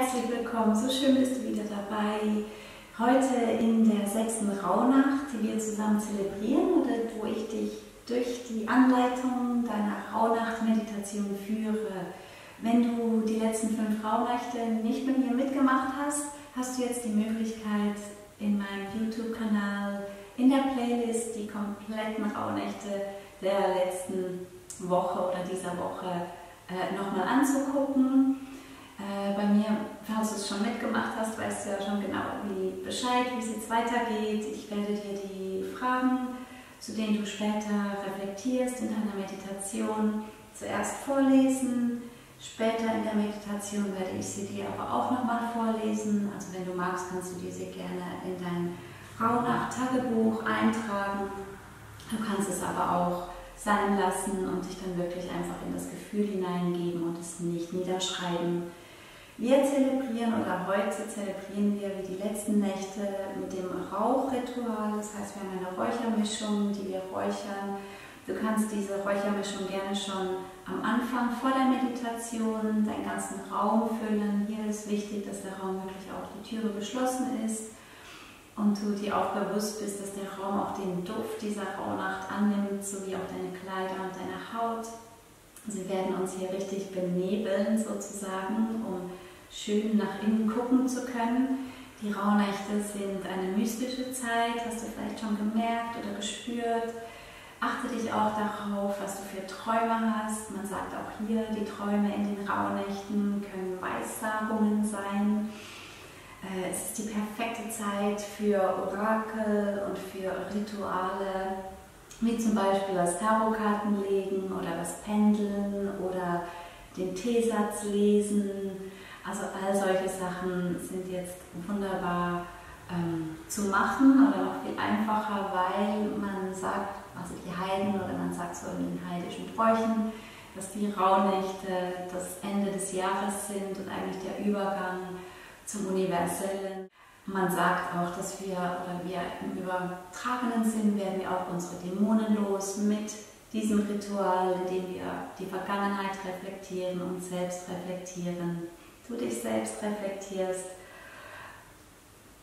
Herzlich willkommen, so schön bist du wieder dabei. Heute in der 6. Rauhnacht, die wir zusammen zelebrieren oder wo ich dich durch die Anleitung deiner Rauhnacht-Meditation führe. Wenn du die letzten 5 Rauhnächte nicht mit mir mitgemacht hast, hast du jetzt die Möglichkeit, in meinem YouTube-Kanal in der Playlist die kompletten Rauhnächte der letzten Woche oder dieser Woche nochmal anzugucken. Bei mir, falls du es schon mitgemacht hast, weißt du ja schon genau Bescheid, wie es jetzt weitergeht. Ich werde dir die Fragen, zu denen du später reflektierst in deiner Meditation, zuerst vorlesen. Später in der Meditation werde ich sie dir aber auch nochmal vorlesen. Also wenn du magst, kannst du diese gerne in dein Rauhnacht-Tagebuch eintragen. Du kannst es aber auch sein lassen und dich dann wirklich einfach in das Gefühl hineingeben und es nicht niederschreiben. Wir zelebrieren oder heute zelebrieren wir wie die letzten Nächte mit dem Rauchritual. Das heißt, wir haben eine Räuchermischung, die wir räuchern. Du kannst diese Räuchermischung gerne schon am Anfang vor der Meditation deinen ganzen Raum füllen. Hier ist wichtig, dass der Raum wirklich auch die Türe geschlossen ist und du dir auch bewusst bist, dass der Raum auch den Duft dieser Rauhnacht annimmt, sowie auch deine Kleider und deine Haut. Sie werden uns hier richtig benebeln sozusagen, um schön nach innen gucken zu können. Die Rauhnächte sind eine mystische Zeit, hast du vielleicht schon gemerkt oder gespürt. Achte dich auch darauf, was du für Träume hast. Man sagt auch hier, die Träume in den Rauhnächten können Weissagungen sein. Es ist die perfekte Zeit für Orakel und für Rituale, wie zum Beispiel das Tarotkarten legen oder das Pendeln oder den Teesatz lesen. Also all solche Sachen sind jetzt wunderbar zu machen oder noch viel einfacher, weil man sagt, also die Heiden oder man sagt so in den heidischen Bräuchen, dass die Rauhnächte das Ende des Jahres sind und eigentlich der Übergang zum Universellen. Man sagt auch, dass wir im übertragenen Sinn werden wir auch unsere Dämonen los mit diesem Ritual, in dem wir die Vergangenheit reflektieren und selbst reflektieren. Du dich selbst reflektierst.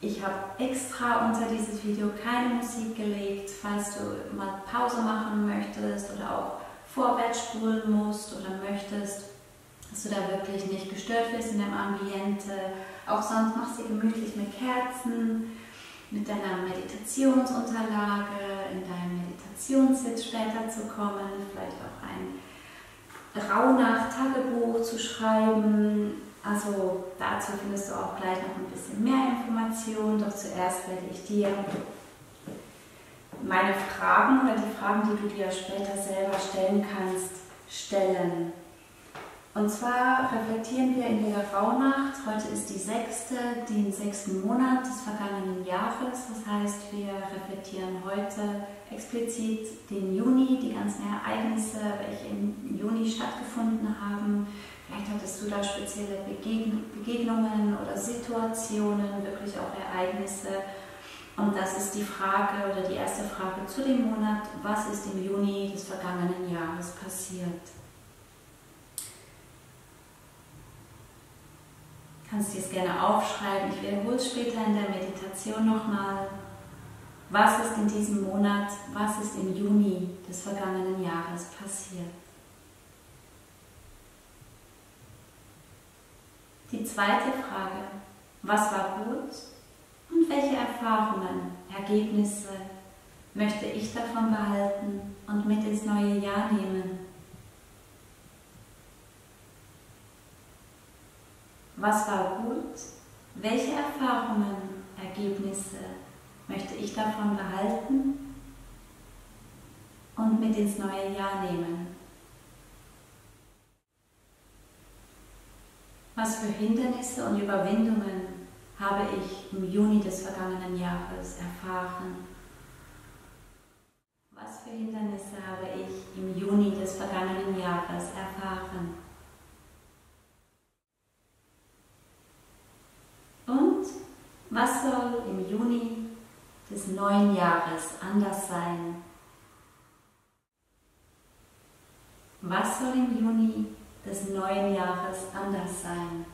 Ich habe extra unter dieses Video keine Musik gelegt, falls du mal Pause machen möchtest oder auch vorwärts spulen musst oder möchtest, dass du da wirklich nicht gestört wirst in deinem Ambiente. Auch sonst machst du gemütlich mit Kerzen, mit deiner Meditationsunterlage, in deinem Meditationssitz später zu kommen, vielleicht auch ein Rauhnacht-Tagebuch zu schreiben. Also dazu findest du auch gleich noch ein bisschen mehr Informationen, doch zuerst werde ich dir meine Fragen oder die Fragen, die du dir später selber stellen kannst, stellen. Und zwar reflektieren wir in der Rauhnacht, heute ist die 6., den 6. Monat des vergangenen Jahres. Das heißt, wir reflektieren heute explizit den Juni, die ganzen Ereignisse, welche im Juni stattgefunden haben. Vielleicht hattest du da spezielle Begegnungen oder Situationen, wirklich auch Ereignisse. Und das ist die Frage oder die erste Frage zu dem Monat, was ist im Juni des vergangenen Jahres passiert? Du kannst dir es gerne aufschreiben, ich wiederhole es später in der Meditation nochmal. Was ist in diesem Monat, was ist im Juni des vergangenen Jahres passiert? Die zweite Frage, was war gut und welche Erfahrungen, Ergebnisse möchte ich davon behalten und mit ins neue Jahr nehmen? Was war gut? Welche Erfahrungen, Ergebnisse möchte ich davon behalten und mit ins neue Jahr nehmen? Was für Hindernisse und Überwindungen habe ich im Juni des vergangenen Jahres erfahren? Was für Hindernisse habe ich im Juni des vergangenen Jahres erfahren? Und was soll im Juni des neuen Jahres anders sein? Was soll im Juni des neuen Jahres anders sein?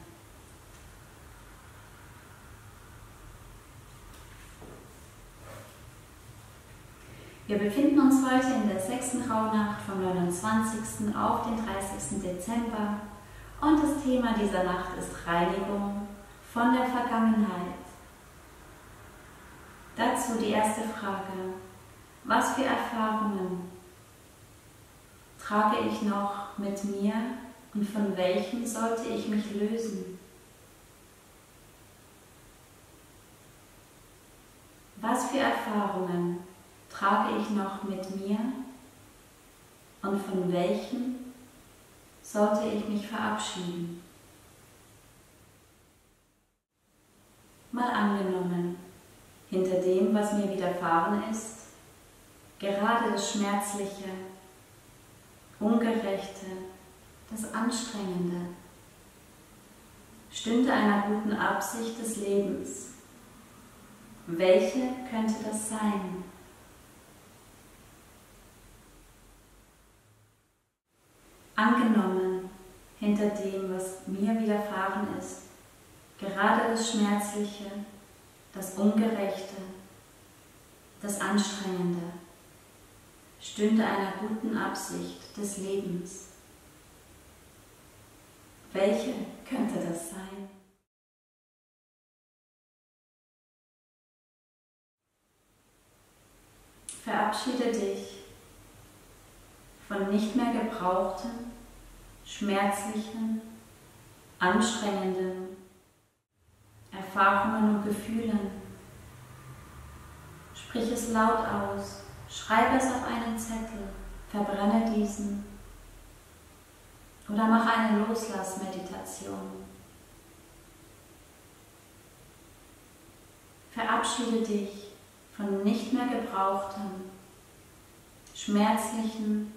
Wir befinden uns heute in der 6. Rauhnacht vom 29. auf den 30. Dezember und das Thema dieser Nacht ist Reinigung von der Vergangenheit. Dazu die erste Frage: Was für Erfahrungen trage ich noch mit mir und von welchen sollte ich mich lösen? Was für Erfahrungen trage ich noch mit mir und von welchen sollte ich mich verabschieden? Mal angenommen, hinter dem, was mir widerfahren ist, gerade das Schmerzliche, Ungerechte, das Anstrengende, stünde einer guten Absicht des Lebens. Welche könnte das sein? Angenommen, hinter dem, was mir widerfahren ist, gerade das Schmerzliche, das Ungerechte, das Anstrengende, stünde einer guten Absicht des Lebens. Welche könnte das sein? Verabschiede dich von nicht mehr gebrauchten, schmerzlichen, anstrengenden Erfahrungen und Gefühlen. Sprich es laut aus, schreibe es auf einen Zettel, verbrenne diesen oder mach eine Loslassmeditation. Verabschiede dich von nicht mehr gebrauchten, schmerzlichen,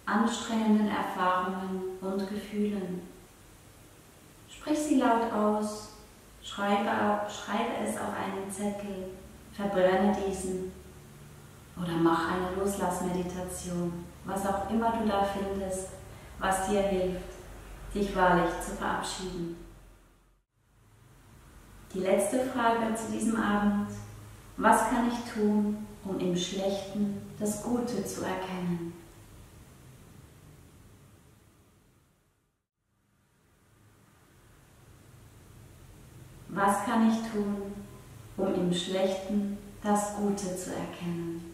anstrengenden Erfahrungen und Gefühlen. Sprich sie laut aus, schreibe es auf einen Zettel, verbrenne diesen oder mach eine Loslassmeditation, was auch immer du da findest, was dir hilft, dich wahrlich zu verabschieden. Die letzte Frage zu diesem Abend: Was kann ich tun, um im Schlechten das Gute zu erkennen? Was kann ich tun, um im Schlechten das Gute zu erkennen?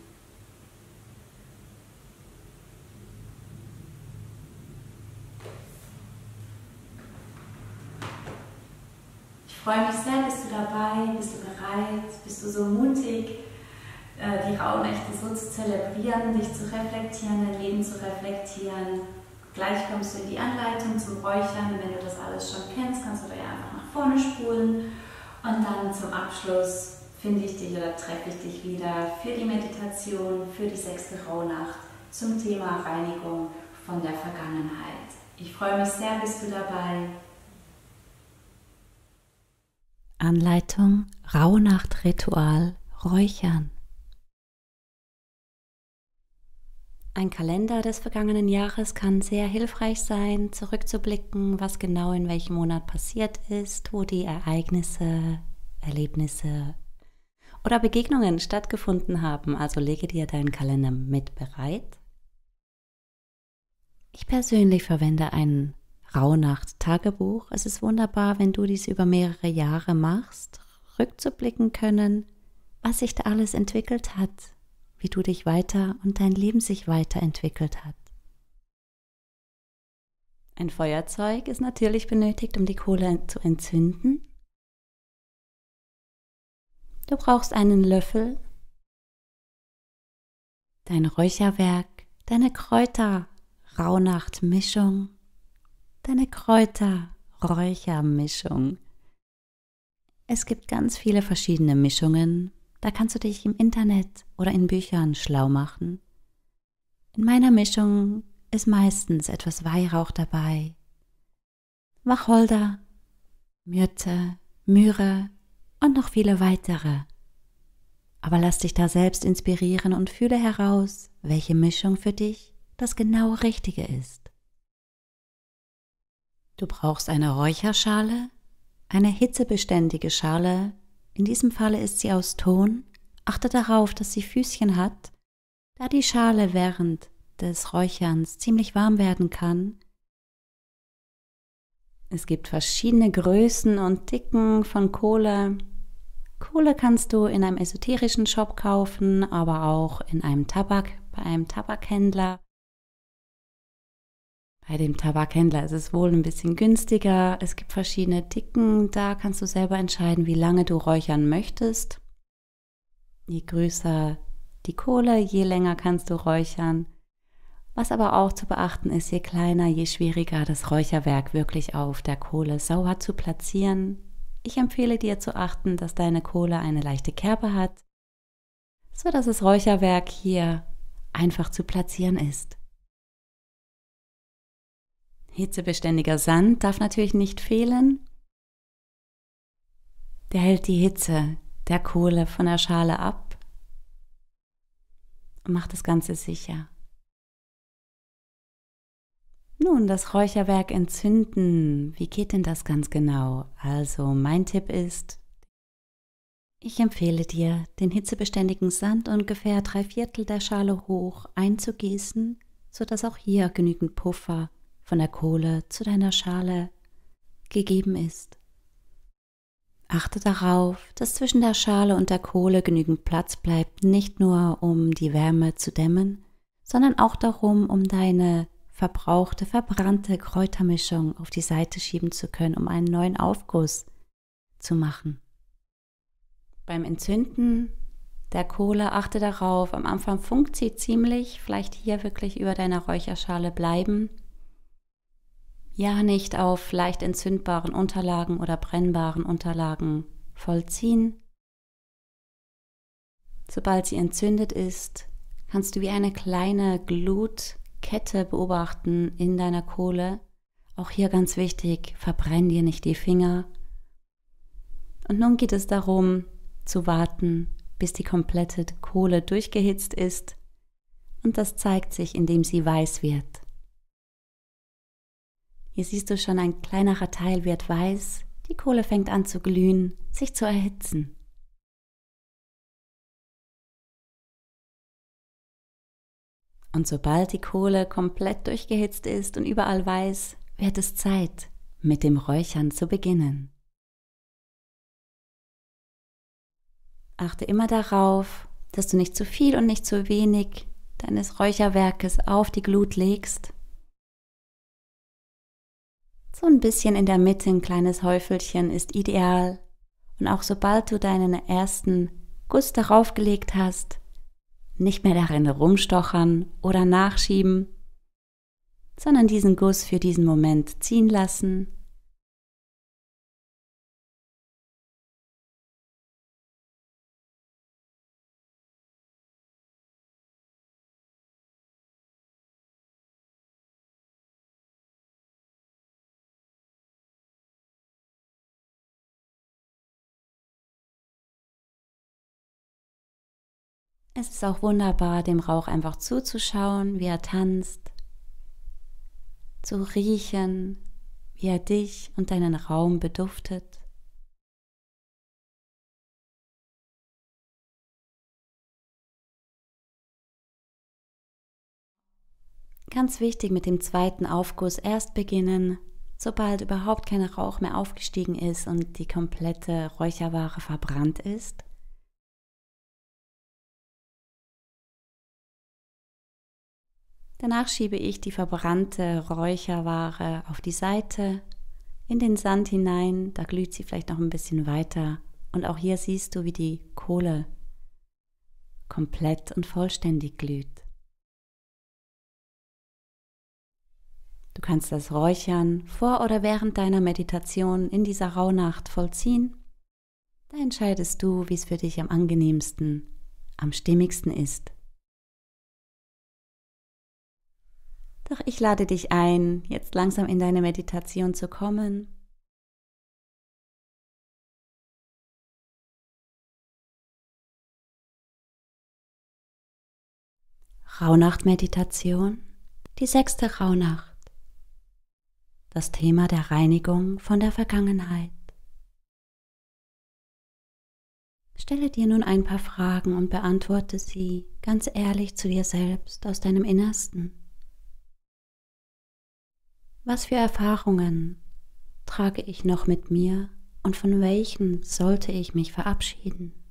Ich freue mich sehr, bist du dabei, bist du bereit, bist du so mutig, die Rauhnächte so zu zelebrieren, dich zu reflektieren, dein Leben zu reflektieren. Gleich kommst du in die Anleitung zum Räuchern. Wenn du das alles schon kennst, kannst du da ja einfach nach vorne spulen. Und dann zum Abschluss finde ich dich oder treffe ich dich wieder für die Meditation, für die 6. Rauhnacht zum Thema Reinigung von der Vergangenheit. Ich freue mich sehr, bist du dabei. Anleitung Rauhnacht-Ritual Räuchern. Ein Kalender des vergangenen Jahres kann sehr hilfreich sein, zurückzublicken, was genau in welchem Monat passiert ist, wo die Ereignisse, Erlebnisse oder Begegnungen stattgefunden haben. Also lege dir deinen Kalender mit bereit. Ich persönlich verwende ein Rauhnacht-Tagebuch. Es ist wunderbar, wenn du dies über mehrere Jahre machst, rückzublicken können, was sich da alles entwickelt hat, wie du dich weiter und dein Leben sich weiterentwickelt hat. Ein Feuerzeug ist natürlich benötigt, um die Kohle zu entzünden. Du brauchst einen Löffel, dein Räucherwerk, deine Kräuter-Rauhnacht-Mischung, deine Kräuter-Räuchermischung. Es gibt ganz viele verschiedene Mischungen. Da kannst du dich im Internet oder in Büchern schlau machen. In meiner Mischung ist meistens etwas Weihrauch dabei, Wacholder, Myrte, Myrrhe und noch viele weitere. Aber lass dich da selbst inspirieren und fühle heraus, welche Mischung für dich das genau Richtige ist. Du brauchst eine Räucherschale, eine hitzebeständige Schale. In diesem Falle ist sie aus Ton. Achte darauf, dass sie Füßchen hat Da die Schale während des Räucherns ziemlich warm werden kann. Es gibt verschiedene Größen und Dicken von Kohle. Kohle kannst du in einem esoterischen Shop kaufen, aber auch bei einem Tabakhändler. Bei dem Tabakhändler ist es wohl ein bisschen günstiger. Es gibt verschiedene Dicken, da kannst du selber entscheiden, wie lange du räuchern möchtest. Je größer die Kohle, je länger kannst du räuchern. Was aber auch zu beachten ist, je kleiner, je schwieriger das Räucherwerk wirklich auf der Kohle sauber zu platzieren. Ich empfehle dir zu achten, dass deine Kohle eine leichte Kerbe hat, so dass das Räucherwerk hier einfach zu platzieren ist. Hitzebeständiger Sand darf natürlich nicht fehlen. Der hält die Hitze der Kohle von der Schale ab und macht das Ganze sicher. Nun, das Räucherwerk entzünden. Wie geht denn das ganz genau? Also, mein Tipp ist, ich empfehle dir, den hitzebeständigen Sand ungefähr 3/4 der Schale hoch einzugießen, sodass auch hier genügend Puffer von der Kohle zu deiner Schale gegeben ist. Achte darauf, dass zwischen der Schale und der Kohle genügend Platz bleibt, nicht nur um die Wärme zu dämmen, sondern auch darum, um deine verbrannte Kräutermischung auf die Seite schieben zu können, um einen neuen Aufguss zu machen. Beim Entzünden der Kohle achte darauf, am Anfang funkt sie ziemlich, vielleicht hier wirklich über deiner Räucherschale bleiben. Ja, nicht auf leicht entzündbaren Unterlagen oder brennbaren Unterlagen vollziehen. Sobald sie entzündet ist, kannst du wie eine kleine Glutkette beobachten in deiner Kohle. Auch hier ganz wichtig, verbrenn dir nicht die Finger. Und nun geht es darum, zu warten, bis die komplette Kohle durchgehitzt ist. Und das zeigt sich, indem sie weiß wird. Hier siehst du schon, ein kleinerer Teil wird weiß, die Kohle fängt an zu glühen, sich zu erhitzen. Und sobald die Kohle komplett durchgehitzt ist und überall weiß, wird es Zeit, mit dem Räuchern zu beginnen. Achte immer darauf, dass du nicht zu viel und nicht zu wenig deines Räucherwerkes auf die Glut legst. So ein bisschen in der Mitte, ein kleines Häufelchen ist ideal. Und auch sobald du deinen ersten Guss darauf gelegt hast, nicht mehr darin rumstochern oder nachschieben, sondern diesen Guss für diesen Moment ziehen lassen. Es ist auch wunderbar, dem Rauch einfach zuzuschauen, wie er tanzt, zu riechen, wie er dich und deinen Raum beduftet. Ganz wichtig, mit dem zweiten Aufguss erst beginnen, sobald überhaupt kein Rauch mehr aufgestiegen ist und die komplette Räucherware verbrannt ist. Danach schiebe ich die verbrannte Räucherware auf die Seite, in den Sand hinein, da glüht sie vielleicht noch ein bisschen weiter. Und auch hier siehst du, wie die Kohle komplett und vollständig glüht. Du kannst das Räuchern vor oder während deiner Meditation in dieser Rauhnacht vollziehen. Da entscheidest du, wie es für dich am angenehmsten, am stimmigsten ist. Doch ich lade dich ein, jetzt langsam in deine Meditation zu kommen. Rauhnacht-Meditation, die 6. Rauhnacht. Das Thema der Reinigung von der Vergangenheit. Stell Stelle dir nun ein paar Fragen und beantworte sie ganz ehrlich zu dir selbst aus deinem Innersten. Was für Erfahrungen trage ich noch mit mir und von welchen sollte ich mich verabschieden?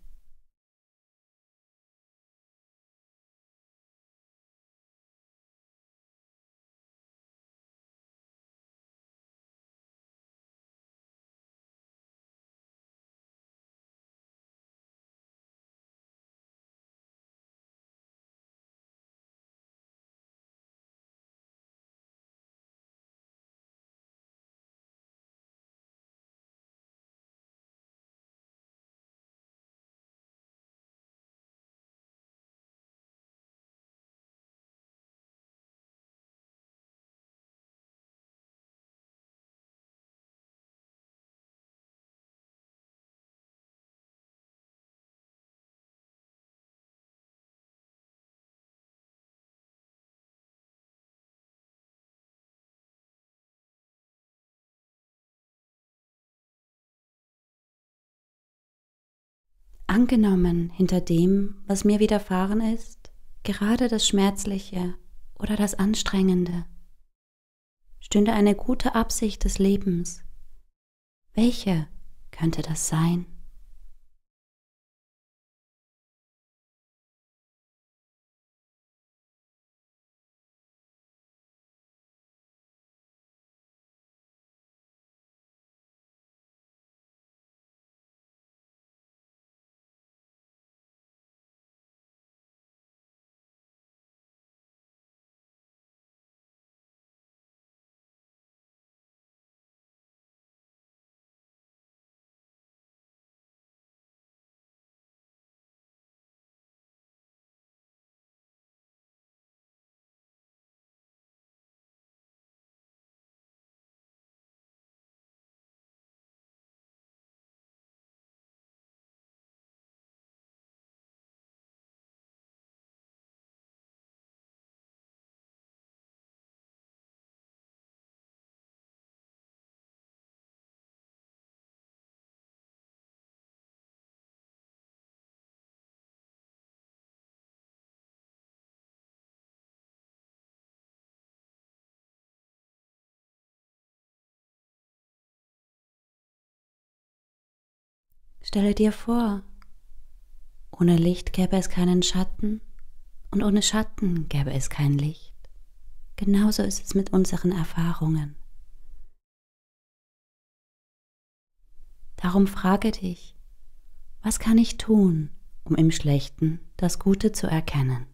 Angenommen, hinter dem, was mir widerfahren ist, gerade das Schmerzliche oder das Anstrengende, stünde eine gute Absicht des Lebens. Welche könnte das sein? Stelle dir vor, ohne Licht gäbe es keinen Schatten und ohne Schatten gäbe es kein Licht. Genauso ist es mit unseren Erfahrungen. Darum frage dich, was kann ich tun, um im Schlechten das Gute zu erkennen?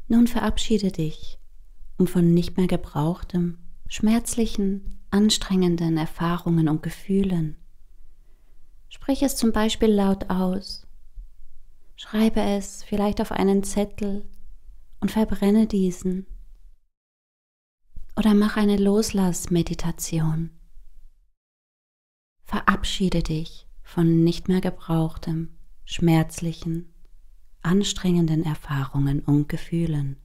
Nun verabschiede dich, um von nicht mehr gebrauchtem, schmerzlichen, anstrengenden Erfahrungen und Gefühlen. Sprich es zum Beispiel laut aus. Schreibe es vielleicht auf einen Zettel und verbrenne diesen. Oder mach eine Loslassmeditation. Verabschiede dich von nicht mehr gebrauchtem, schmerzlichen, anstrengenden Erfahrungen und Gefühlen.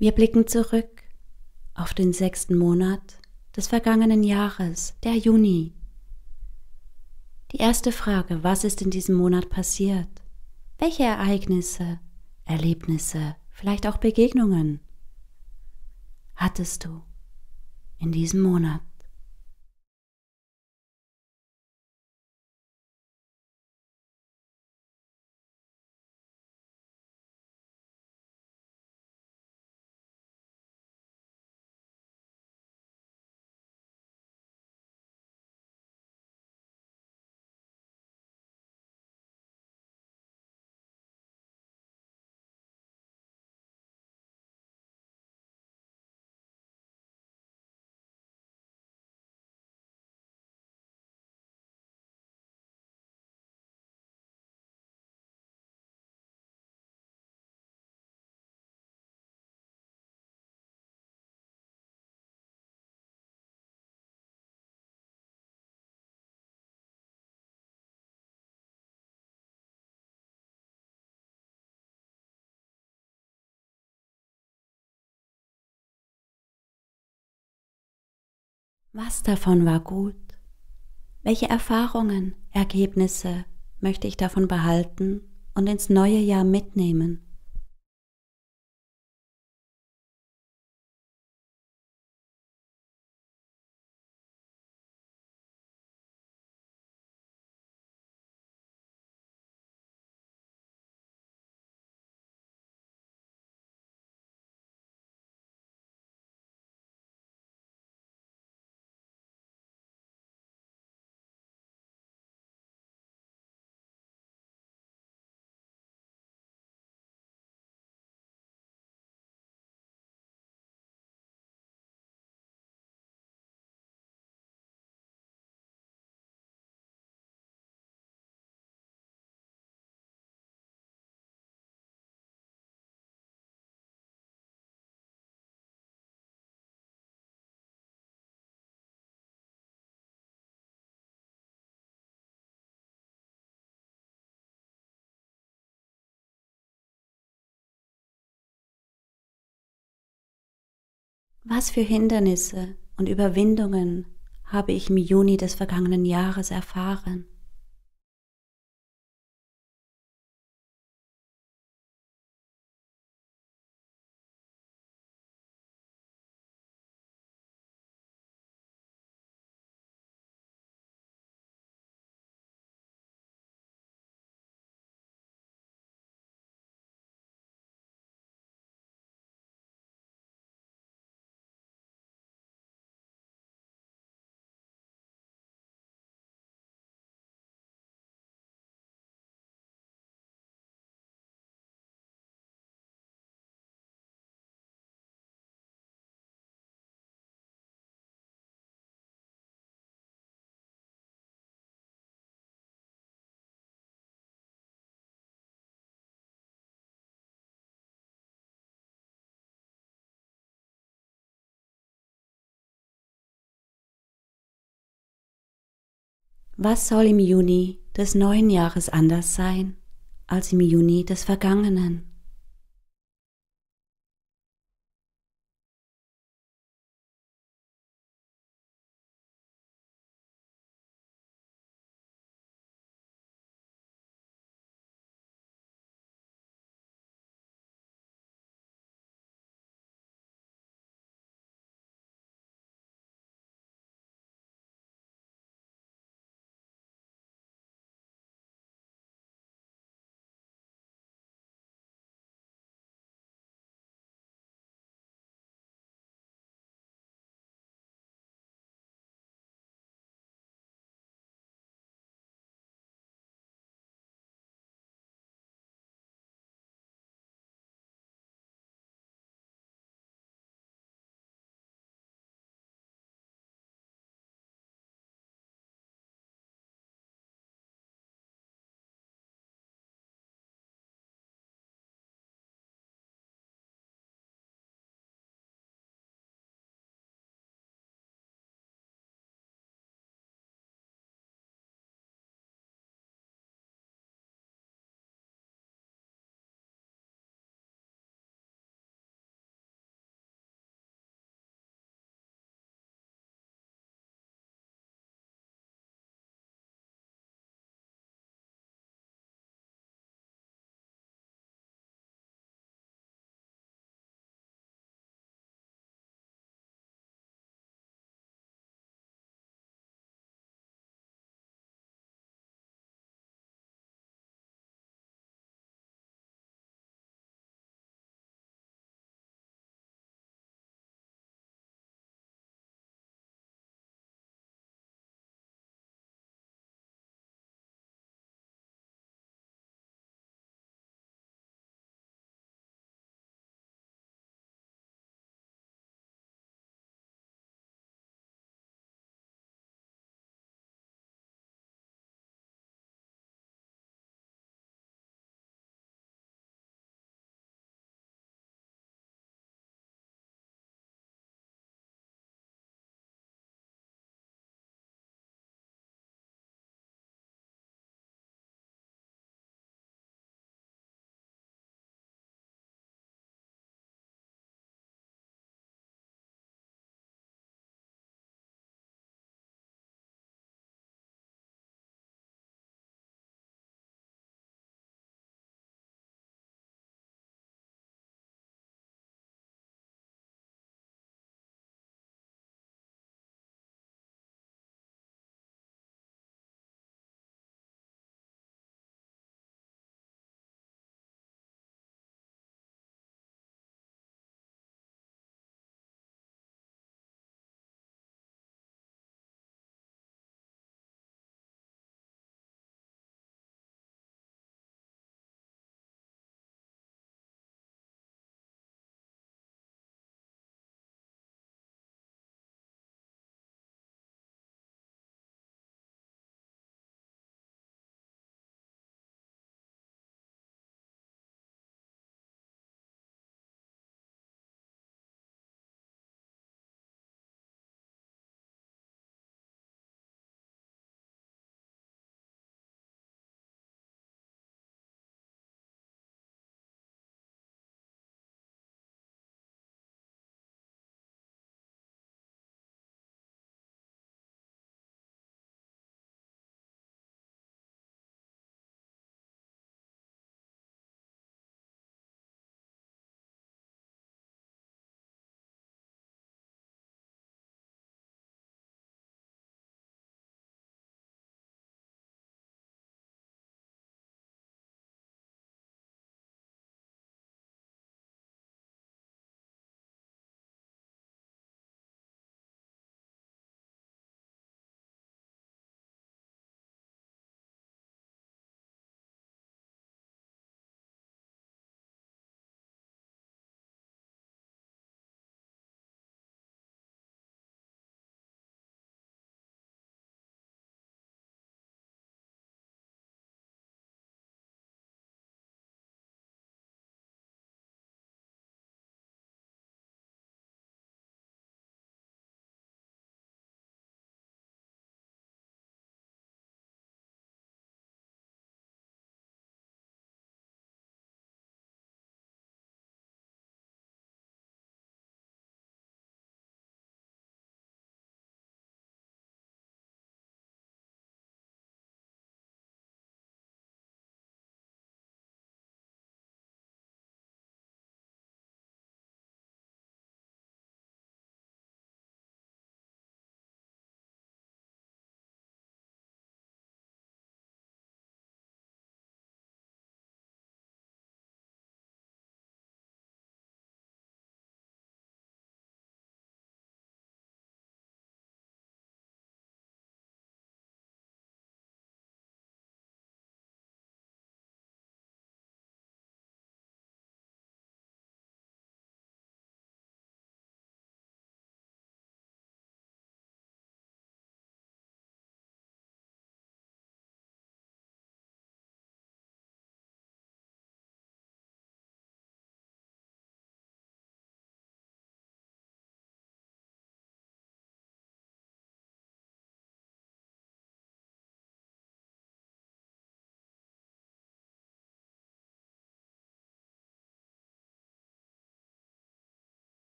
Wir blicken zurück auf den 6. Monat des vergangenen Jahres, der Juni. Die erste Frage: Was ist in diesem Monat passiert? Welche Ereignisse, Erlebnisse, vielleicht auch Begegnungen hattest du in diesem Monat? Was davon war gut? Welche Erfahrungen, Ergebnisse möchte ich davon behalten und ins neue Jahr mitnehmen? Was für Hindernisse und Überwindungen habe ich im Juni des vergangenen Jahres erfahren? Was soll im Juni des neuen Jahres anders sein als im Juni des vergangenen?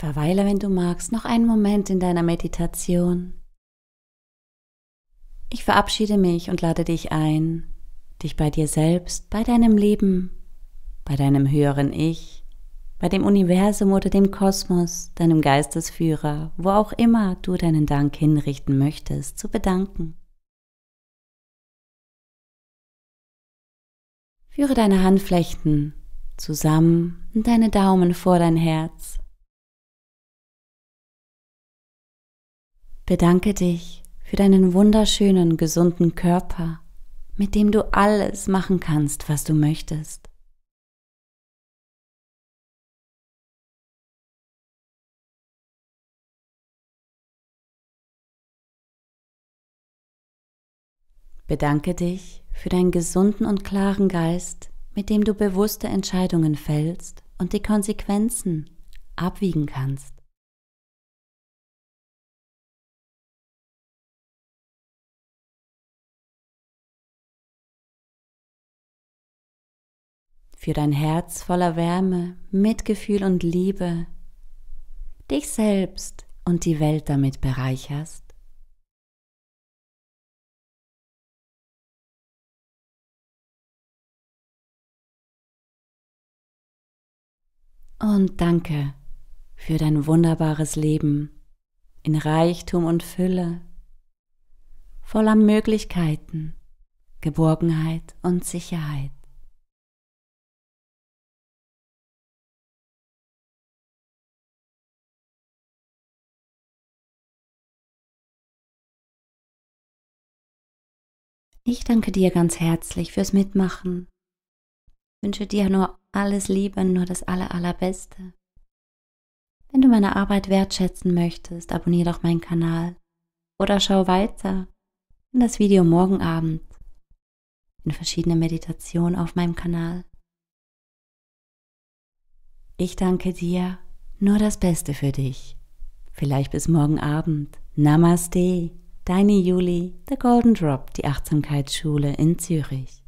Verweile, wenn du magst, noch einen Moment in deiner Meditation. Ich verabschiede mich und lade dich ein, dich bei dir selbst, bei deinem Leben, bei deinem höheren Ich, bei dem Universum oder dem Kosmos, deinem Geistesführer, wo auch immer du deinen Dank hinrichten möchtest, zu bedanken. Führe deine Handflächen zusammen und deine Daumen vor dein Herz. Bedanke dich für deinen wunderschönen, gesunden Körper, mit dem du alles machen kannst, was du möchtest. Bedanke dich für deinen gesunden und klaren Geist, mit dem du bewusste Entscheidungen fällst und die Konsequenzen abwiegen kannst. Für dein Herz voller Wärme, Mitgefühl und Liebe, dich selbst und die Welt damit bereicherst. Und danke für dein wunderbares Leben in Reichtum und Fülle, voller Möglichkeiten, Geborgenheit und Sicherheit. Ich danke dir ganz herzlich fürs Mitmachen. Ich wünsche dir nur alles Liebe, nur das Allerbeste. Wenn du meine Arbeit wertschätzen möchtest, abonniere doch meinen Kanal oder schau weiter in das Video morgen Abend in verschiedene Meditationen auf meinem Kanal. Ich danke dir, nur das Beste für dich. Vielleicht bis morgen Abend. Namaste, deine Juli, The Golden Drop, die Achtsamkeitsschule in Zürich.